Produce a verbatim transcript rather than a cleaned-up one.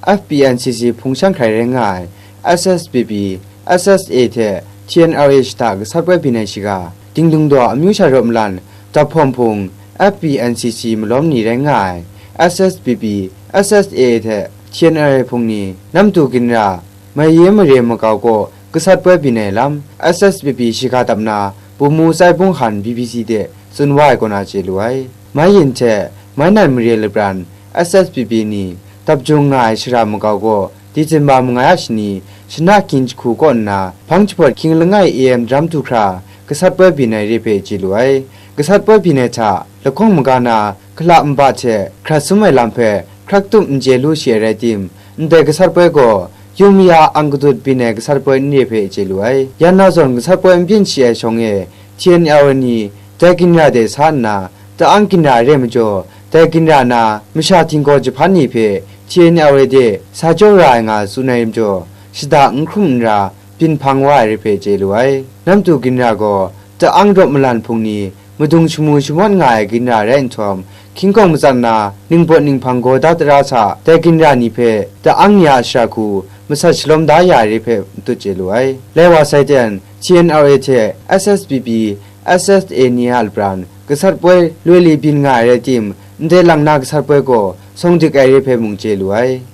F P N C C hpung shang hkrai rai nga ai S S P P, S S A hte T N L A shata gasat poi byin ai shiga, Dingdung daw amyu sha rawt malan, Daphawm hpung, F P N C C malawm ni rai nga ai S S P P, S S A hte T N L A hpung ni, namtu ginra, Maiye mare makau kaw gasat poi byin ai lam, S S P P shiga dap na, Bumu Tsai Bung Han B B C de tsun wa ai kaw na chye lu ai. Mai yin hte, mai nan mare lapran, S S P P ni dap jung nga ai shara makau gaw, Disemba mangai a shani, shana hkying jahku kaw nna, hpang jahpawt hkying langai A M daram du hkra, gasat poi byin ai re hpe chye lu ai. Gasat poi byin ai hta, lahkawng maga na, hkala nba hte hkrat sum ai lam hpe hkrak tup n chye lu shi ai rai tim, ndai gasat poi gaw, yu maya ang gadut byin ai gasat poi n re hpe chye lu ai. Ya na zawn gasat poi n byin shi ai shawng e, T N L A ni dai ginra de sa nna, ta-ang ginra re majaw, dai ginra na masha htinggaw jahpan ni hpe T N L A de sa jaw ra ai nga tsun ai majaw, shada n hkrum n ra, byin hpang wa ai re hpe chye lu ai. Namtu ginra gaw, ta-ang rawt malan hpung ni, madung shamu shamawt nga ai ginra rai nhtawm, hkying kawng matsat na, ningpawt ninghpang gaw da tara sa, dai ginra ni hpe, ta-ang ni a shara hku, masat shalawm da ya ai re hpe matut chye lu ai. Lai wa sai ten, T N L A hte S S P P, S S A ni a lapran, gasat poi loi li byin nga ai rai tim, ndai lang na gasat poi gaw, sawng dik ai re hpe mung chye lu ai.